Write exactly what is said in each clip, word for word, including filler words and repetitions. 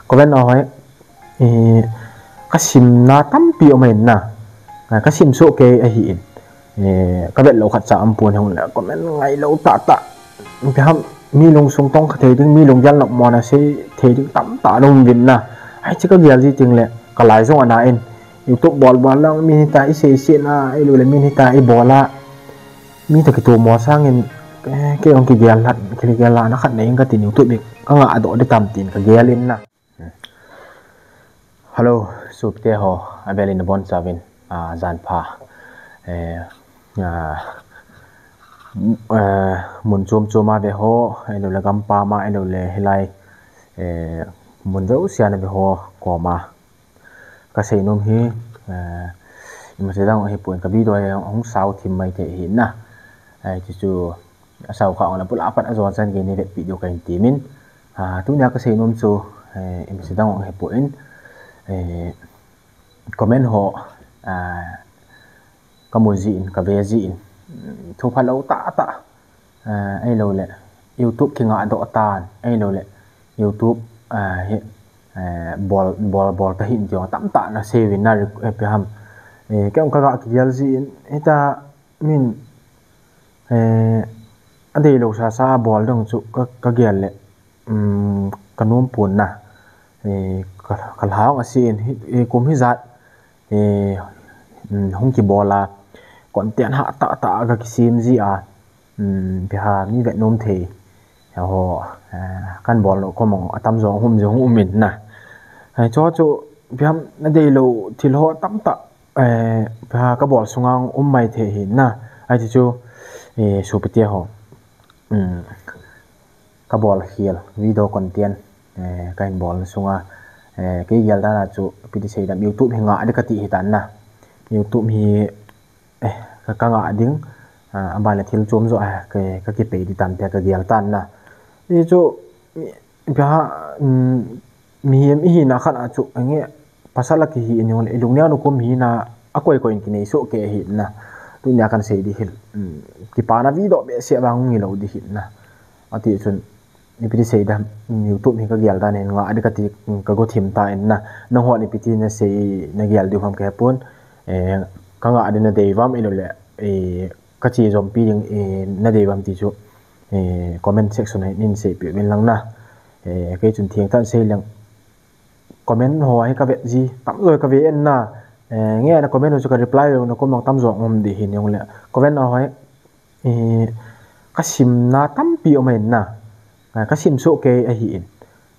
Comment a hoi, eh, ka simna tampi um ahin na. Ka sim soh kei ahi in. Eh, ka vet lou khat cha um pon hung le comment ngai lou tah tah. Ipi ham, mi lungsung tong kha thei ding, mi lunggel nopmo na sei thei ding tamtah ana um uvin na. Hiche ka gel ji teng le ka lai jong ana in. YouTube bol bol lang mi hita i sei sei na, ahilou le mi hita i bol a. Mi toh kitoh mo sangin, eh, kei jong kigel lha, kigel lha na khat nei ing katin YouTube hi ka ngah doh ding tam tin ka gel in na. Hello, sopite ho, avel in nabonchauvin, ah, jan pha. Eh, ah, m-, eh, mun chom chom a ve ho, ahilou le gampam a, ahilou le hilai, eh, mun jouse a na ve ho koma. Ka seinom hi, eh, imacha dang ahipon ka video hi hung sao thim mai thei ahi na. Eh, chuchu asao kha ong le pula pat ajo chan gei nei vetpi diu kahin temin. Ah, tunia ka seinom chu, eh, imacha dang ahipon, eh, comment ho, ah, ka mu jin, ka ve jin, mm, thu phalou tah tah, ah, ahilou le YouTube kingah doh tan, ahilou le YouTube, ah, hi, eh, bol, bol, bol tahih in ti jong tamtah na sei uvin na, eh, ipi ham. Eh, kei jong ka ga kigel jin, hita min, eh, adeilou sasa bol ding chu ka, ka gel le, um, ka nom pon na. Eh, ka, ka lhang asen hi, eh, kum hijat, eh, um, hung kibol a, content hah tah tah ka kisem ji a, um, ipi ham mi vet nom thei ho, eh, kan bol lou kom atamjo hung um jong hung um in na. Eh, chuchu ipi ham nadeilou thil ho tamtah, eh, ipi ham ka bol sunga um mai thei ahi na. Hiche chu, eh, sopite ho, um, ka bol khel video content, eh, kahin bol na sunga, eh, kei gel dan a chu ipi ti sei dam YouTube hi ngah ding kati ahi tan na. YouTube hi, eh, ka, ka ngah ding, ah, aban le thil chom jo a, ka, ka kipei ding tam tia ka gel tan na. Hichu, mi, ipi ham, um, mihem ihi na khat a chu, ange, pasal a kihi in jong le, i lungneo na kom hi na, akoi koi in kinei soh kei ahi na. Tunia kan sei ding hi, um, kipana video behseh vang hung hilou ding ahi na. Ati chun, ipi ti sei dam, YouTube hi ka gel dan in ngah ding kati, ka go thim tan na, nangho ipi ti na sei na gel diu ham ka hepon, eh, ka ngah ding na dei uvam ahilou le, eh, ka che jompi ding, eh, na dei uvam ti chu, eh, comment section a hin seipeh uvin lang na, eh, kei chun thengtah in sei leng comment ho hi ka vet ji, tamjo ka ve in na, eh, nge na comment ho chu ka reply lou na kom tamjo um ding ahi jong le, comment a hoi, eh, ka simna tampi um ahin na. Eh, ka sim soh kei ahi in.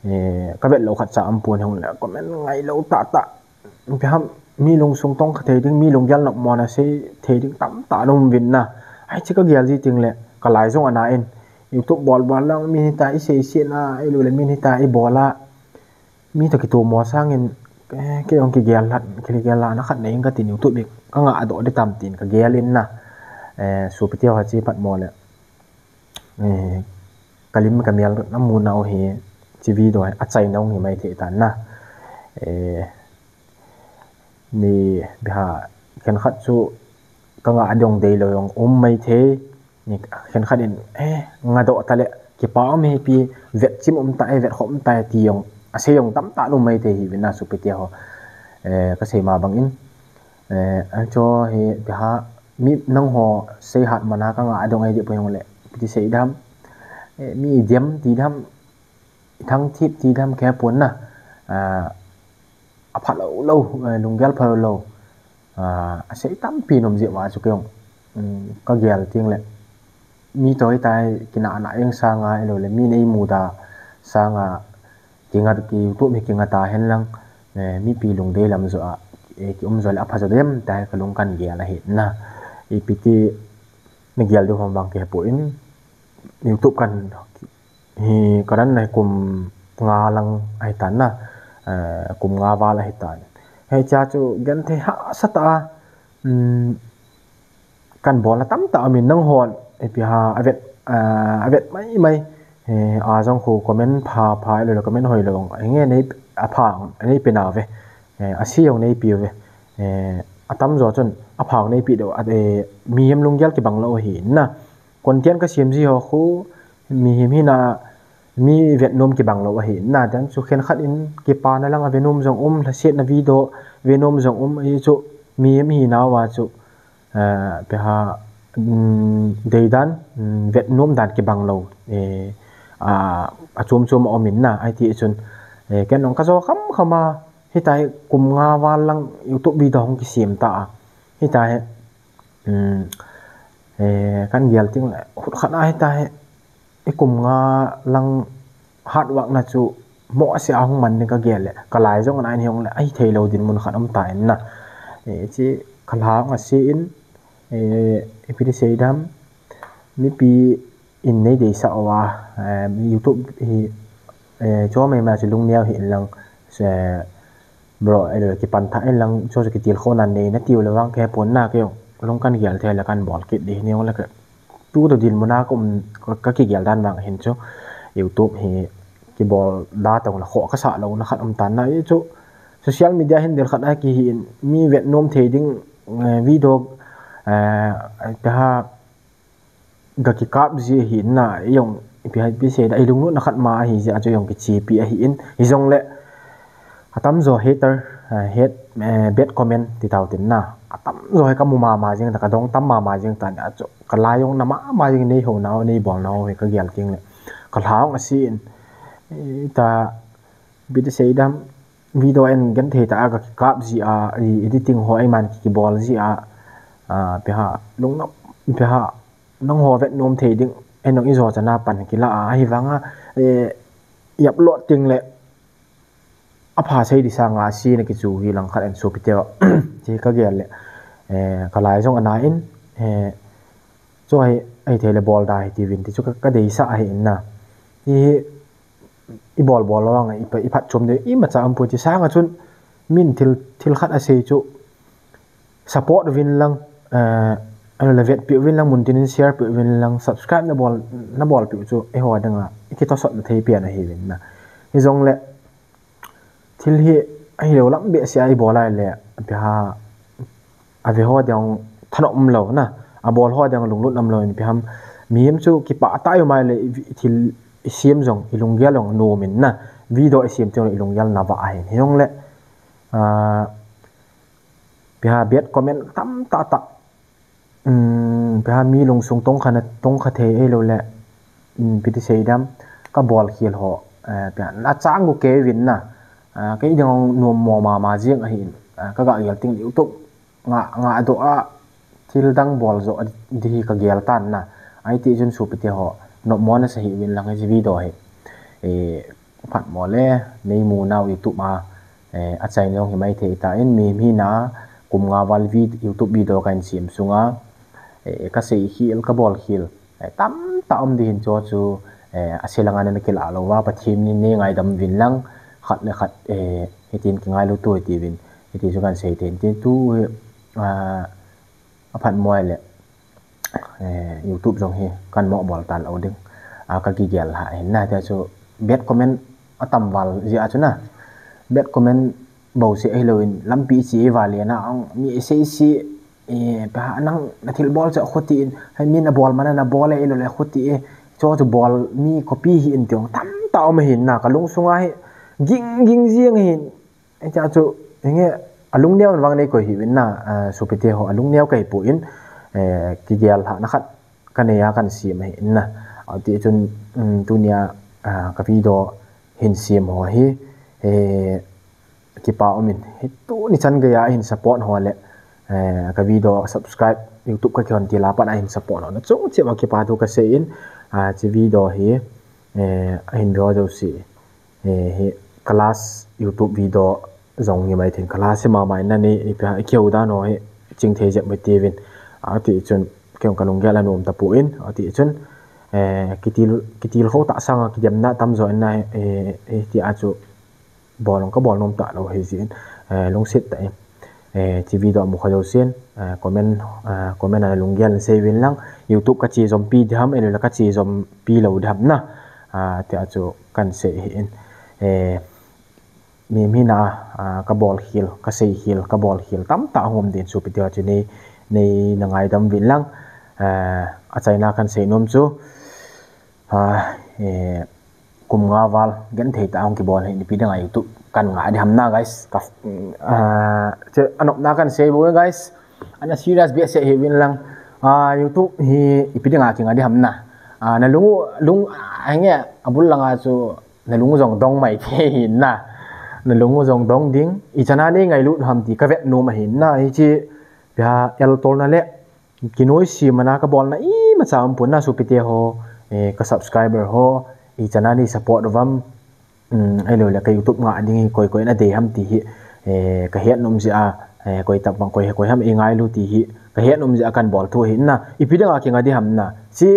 Eh, ka vet lou khat cha um pon hung le comment ngai lou tah tah. Ipi ham mi lungsung tong kha thei ding, mi lunggel nopmo na sei thei ding tamtah ana um uvin na. Hiche ka gel ji teng le ka lai jong ana in. YouTube bol bol lang mi hita i sei sei na, ahilou le mi hita i bol a. Mi toh kitoh mo sangin, eh, kei jong kigel lha, kigel lha na khat nei ing katin YouTube hi ka ngah doh ding tam tin ka gel in na. Eh, sopite ho, hiche phat mo le, eh, ka lim ka mel na mu nau hi, hiche video hi achaina hung hi mai thei tan na. Eh, ni, ipi ham, khenkhat chu ka ngah ding deilou jong um mai thei. Ni khenkhat in, eh, ngah doh ta le, kipa um e, ipi vetchim um ta e, vetkhom um ta e ti jong, asei jong tamtah ana um mai thei ahi uvin na sopite ho. Eh, ka sei ma bang in, eh, achu hi ipi ham, mi nangho seihat man a ka ngah ding ahi ding poi jong le, ipi ti sei dam, eh, mi idem ti dam, i thangthip ti dam ka hepon na, ah, aphalou lou, eh, lunggel phalou lou, ah, asei tampi ana um jeh uva chu kei jong, um, ka gel teng le, mi toh hita i kinah nah jeng sanga, ahilou le mi nei muda sanga, kingat, ki YouTube hi kingat a hen lang, eh, mipi lungdei lam jo a, eh, ki um jo le apha jo dem ti hi ka lung kan gel ahi na. Ipi ti na gel diu ham vang ka hepon, YouTube kan hi ka run na hi kum nga lang ahi tan na, eh, kum nga val ahi tan. Hiche a chu genthei hahsa tah a, um, kan bol na tamtah um in, nanghon ipi ham avet, ah, avet mai mai, eh, a jong khu comment pha pha ahilou le comment hoilou, nge nei apha nei pe nauve, eh, asei jong nei pe uve, eh, atamjo chun apha nei pe diu, eh, mihem lunggel kibang lou ahi na. Content ka sem ji ho khu mihem hina, mi vetnom kibang lou ahi na, dan chu khenkhat in kipana lang a venom jong um, lhasetna video venom jong um, ahi chu mi mi hi nauva chu, eh, peha, um, deidan, um, vetnom dan kibang lou, eh, a, achom chom a um in na, ahi ti chun, eh, ken jong ka jo kham kham a, hitia hi kum nga val lang YouTube video hung kisem ta a, hitia hi, um, eh, kan gel ting le, khut khat a hitia hi, i kum nga lang hard work na chu mo a se a hung man ding ka gel le, ka lai jong ana in hiong le, ahi thei lou dinmun khat um ta in na. Eh, chi ka lha nga se in, eh, ipi ti sei dam, mipi in nei deisah uva, eh, YouTube hi, eh, chomai ma chu lungneo hi in lang, eh, bro, eh, kipan tha in lang, chu chu kitilkhouna nei na tiu le vang kei pon na kei jong, lung kan gel thei le kan bol kit di ni jong le ka, tu tu dinmun a ka um, ka, ka kigel dan vang hin chu, YouTube hi kibol da tong la kho ka sa lou na khat um tan na, ahi chu social media handle khat a kihi in mi vetnom thei ding, eh, video, eh, peha, ga kikap ji ahi na, i jong ipi hai pi sei da, i lungnutna khat ma ahi jeh a chu jong kichepi ahi in, hi jong le atam jo hater, eh, hate, eh, bad comment ti tau tin na, atam jo hi ka mu mama jing ta, ka dong tam mama jing ta ni a chu, ka lai jong na mama jing, nei hou nau, nei bol nau hi ka gel ting le, ka lha jong a se in, eh, ta, ipi ti sei dam, video en gen thei ta a ka kikap ji a, i editing ho ei man ki, kibol ji a, a, peha, lung na, peha, nang ho vetnom thei ding, ei nong i jo chana pan kila a, ahi vang a, eh, i upload ting le, a pha sei di sang a, a se na kichu hi lang khat en sopi teu, ti ka gel le, eh, ka lai jong ana in, eh, chu ahi, ahi thei le bol da hi ti vin, ti chu ka, ka deisah ahi in na. Hi, i bol bol lo ang, i pa, i phatchom de, imacha um poi ti sang a chun, min thil, thil khat a sei chu, support uvin lang, eh, ahilou le vetpi uvin lang, mun tin in share pi uvin lang, subscribe na bol, na bolpi u chu, eiho ding a, i kitosot na thei pian ahi vin na. Hi jong le, thil hi, ahi lou lam behseh a i bol a le, peha, a ve ho ding thanom um lou na, a bol ho ding lunglut um lou in, peha, mihem chu kipah tah a i um a le, i, i thil i sem jong, i lunggel jong nom in na, video i sem jong i lunggel na va ahi, hi jong le, ah, peha bad comment tam tah tah, um, peha mi lungsung tong kha na, tong kha thei ahilou le, um, ipi ti sei dam, ka bol khel ho, eh, peha, na chang u kei vin na, ah, kei ding jong nom mo mama jing ahi in, ah, ka ga gel ting YouTube nga, nga do a, thil dang bol jo a di hi ka gel tan na, ahi ti chun sopi teho, nom mo na sa hi vin lang hi video hi, eh, phat mo le, nei mu nau YouTube a, eh, a channel jong hi mai thei ta in, mi, mi na, kum nga val vi, YouTube video ka in sem sung a, eh, ka sei khel, ka bol khel, eh, tam tah um di hin chu chu, eh, a se lang a na kila lou va, Pathen in nei ngaidam vin lang, khat le khat, eh, hitin ki ngailu tu ti vin, hiti chu kan sei thei in, ti tu, ah, a phat mo le, eh, YouTube jong hi kan mo bol tan lou ding. A, ka kigel ha hin na, tia chu bad comment atam val jeh a chu na. Bad comment bou se ahilou in lampi i che i val le na, ang mi i sei si, eh, peha nang na thil bol chu khuti in, hai mi na bol mana na bol e, ahilou le khuti e, chu chu bol mi copy hi in ti jong tam tah um ahi na, ka lungsung a hi ging ging jing ahi. Ahi tia chu, hinge, a lungneo vang nei koi hi vin na, ah, sopi teho, a lungneo kei poi in, eh, kigel ha na khat ka nei a kan sem ahi in na. Ahi ti chun, um, tunia, ah, ka video hin sem ho hi, eh, kipa um in, hi tuni chan gei a hin support ho le, eh, ka video subscribe, YouTube ka kihon til a pat a hin support ho na chung cheh uva kipa thu ka sei in, ah, chi video hi, eh, ahin ve ho jouse, eh, hi class YouTube video jong hi mai thei in, class hi mama in na ni, i pia, i keu dan ho hi ching thei jep mai ti vin. Ahi ti chun, kei jong ka lunggel a nom ta poi in, ahi ti chun, eh, kitil, kitilkhou tah sang a kidemna tam jo in na, eh, eh, ti a chu bol jong ka bol nom ta lou hi jeh in, eh, lungset tah in, eh, chi video a mu kha jousen, eh, comment, eh, comment a na lunggel in sei vin lang, YouTube ka che jom pi di ham, ahilou le ka che jom pi lou di ham na, ah, tia chu kan sei hi in, eh, mi, mi na, ah, ka bol khel, ka sei khel, ka bol khel tam tah hung um din, sopi teho chu nei, nei na ngaidam vin lang, eh, a chaina kan sei nom chu, ah, eh, kum nga val genthei tah a hung kibol hi ipi dinga YouTube kan ngah ding ham na guys. Ka, ah, che anopna kan sei bou guys. Ana serious behseh hih un lang. Ah, YouTube hi ipi dinga kingah ding ham na. Ah, na lung u, lung, ah, henge, abul langa chu na lung u jong dong mai thei ahi na. Na lung u jong dong ding. Ichan a nei ngailut ham ti ka vet nom ahi na. Hiche pia el tolna le kinoise mana ka bolna imacha um pon na, sopite ho, eh, ka subscriber ho, ichan a nei support uvam, um, ahilou le ka YouTube ngah ding hi koi koi in adei ham ti hi, eh, ka het nom jeh a, eh, koi tah bang koi, koi ham eingailu ti hi ka het nom jeh a kan bol thu ahi na. Ipi dinga kingah ding ham na. Che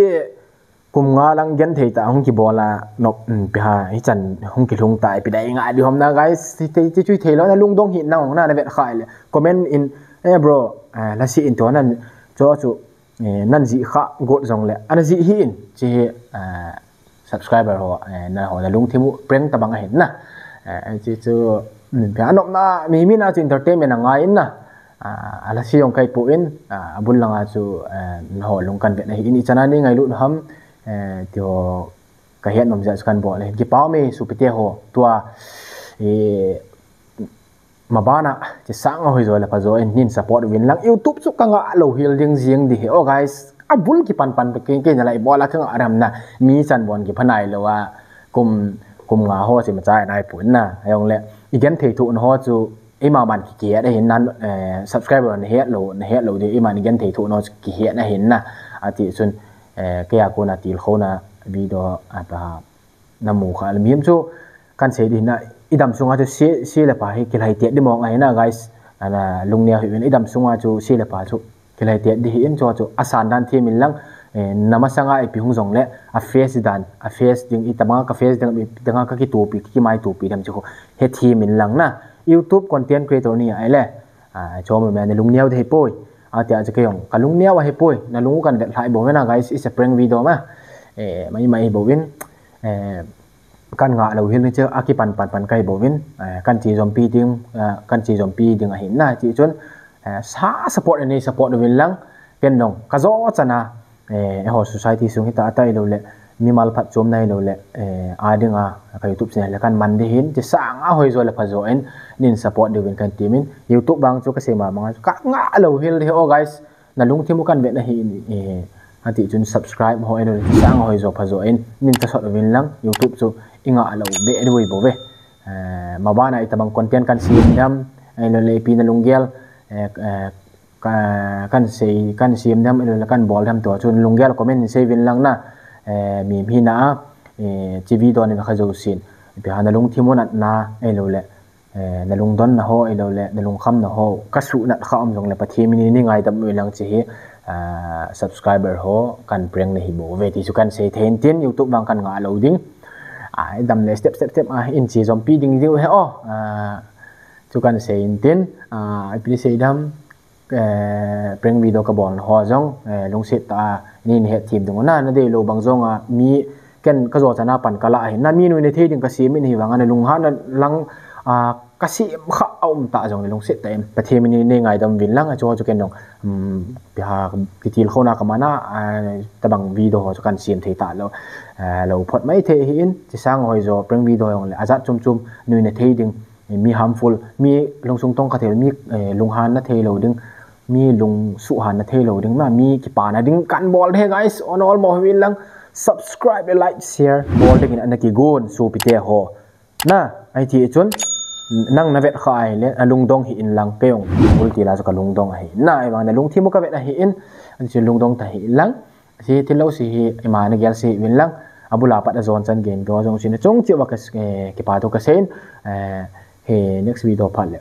kum nga lang genthei tah a hung kibol a nop, um, ipi ham, hichan hung kilhung ta, ipi dinga ngah ding ham na guys. Ti, ti, ti chu theilou na, lungdong hih in na, na, na vet kha le comment in, eh, bro, eh, lasi in tua nan, chu chu, eh, nan jih kha got jong le, ana jih hih in, che hi, eh, subscriber ho, eh, na ho, na lungthim u prank tabang ahi na. Eh, che chu, um, ipi ham, anopna, mi, mi na chu entertainment a ngai in na. Ah, a lasi jong kai pon, ah, abul langa chu, eh, na ho lung kan vet ahi in, ichan a nei ngailut ham, eh, ti ho ka het nom jeh a chu kan bol ahi. Kipa ume sopite ho, tua, eh, maban a, che sang a hoijo le phajo in nei support uvin lang, YouTube chu ka ngah lou hel ding jing ding hi. Oh guys, abul kipan pan kei, kei na lai bol a ka ngah ding ham na, mi chan bon kipha nailou a, kum, kum nga ho che macha nai pon na, ahilou le, i genthei thoh na ho chu, eima man ki, kihet ahi na, eh, subscriber na het lou, na het lou ding, eima ni genthei thoh na ho chu kihet ahi na, ati chun, eh, kei a kona tilkhouna video a pa na mu kha le, mihem chu kan sei ding na, i dam sunga chu se, se le pha hi kilhai tet ding mong ahi na guys, ana lungneo hih un, i dam sunga chu se le pha chu kilhai tet ding ahi in, chu chu asan dan them in lang, eh, na masanga ipi hung jong le, a face dan, a face ding, itama ka face ding, itama ka kitopi, ka kimai topi dam chu he them in lang na. YouTube content creator ni ahile, ah, chom me na lungneo ding ahi poi. Atia chu kei jong ka lungneo ahi poi. Na lung u kan vet lhai bou ve na guys, it's a prank video ma. Eh, mai mai bou vin. Eh, kan ngah lou hel ni chu akipan pan pan kai bou vin. Eh, kan che jompi ding, eh, kan che jompi ding ahi na ti chun, eh, sa support a nei support uvin lang, ken jong ka jo chan a, eh, eiho society sung hita a tai lou le, mimal phatchomna ahilou le, eh, a dinga ka YouTube channel le kan man ding ahin, che sang a hoijo le phajo in, nei support diuvin kan temin, YouTube vang chu ka sei ma ma chu ka ngah lou hel ding ahi, oh guys, na lungthim u kan vet na ahi in, eh, ati chun subscribe ho ahilou le, che sang a hoijo phajo in, nei ta sot uvin lang, YouTube chu i ngah lou be diu ahi bou ve. Eh, maban a itobang content kan sem ding ham, ahilou le ipi na lunggel, eh, eh, ka, kan sei, kan sem ding ham, ahilou le kan bol ding ham tua chu na lunggel comment in sei uvin lang na, eh, mi, mi na a, eh, che video nei ve kha jousen. Ipi ham na lungthim u natna, ahilou le, eh, na lungdonna ho, ahilou le, na lungkhamna ho, ka suhnat kha um jong le Pathen min in nei ngaidam uvin lang che hi, ah, subscriber ho, kan prank na ahi bou ve ti chu kan sei thei in tin, YouTube vang kan ngah lou ding. Ah, i dam le step, step, step, ah, in che jompi ding diu ahi, oh, ah, chu kan sei in tin, ah, ipi sei ding ham, eh, prank video ka bol na ho jong, eh, lungset tah a, nei na het them diu na, na deilou bang jong a, mi ken ka jo chan a pan ka la ahi na, mi nuina thei ding ka sem in ahi vang a, na lunghanna lang, ah, ka sem kha a um ta jong le lungset tah in, Pathen min in nei ngaidam uvin lang, a chu chu ken jong, um, ipi ham, kitilkhouna ka man a, ah, tobang video ho chu kan sem thei talou, ah, lou phot mai thei ahi in, che sang a hoijo, prank video jong le, ajat chom chom, nuina thei ding, mi harmful, mi lungsung tongkha thei, mi, eh, lunghanna thei lou ding, mi lungsuhhanna thei lou ding, na mi kipana ding kan bol ding ahi guys, on all mo uvin lang, subscribe, like, share, bol ding in ana kigon, sopite ho. Na, ahi ti chun, nang na vet kha ahile, na lungdong hih in lang, kei jong, ul ti la chu ka lungdong ahi. Na, ahivang na lungthim u ka vet ahi in, ahi chun lungdong ta hih in lang, Hiche thil lou se hi ima na gel se uvin lang, abul a pat a jon chan gei video jong chu na chung cheh uva ka, eh, kipa thu ka sei in, eh, hi next video phat le,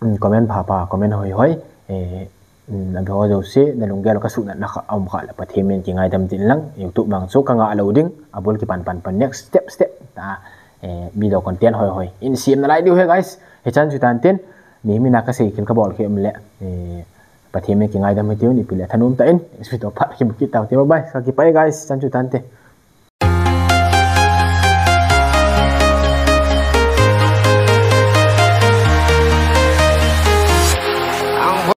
um, comment pha pha, comment hoi hoi, eh, um, a video jouse, na lunggel ka suhnatna kha, um kha le Pathen min kingaidam tin lang, YouTube vang chu ka ngah lou ding, abul kipan pan pan next step step, ta, eh, video content hoi hoi in sem nalai diu ahi guys, hichan chu tan tin, mi, mi na ka sei khel ka bol khel um le, eh, Pathen min kingaidam hitiu, ipi le thanom tah in, next video phat kimu kit tau te, bye bye, ka kipah e guys, chan chu tante.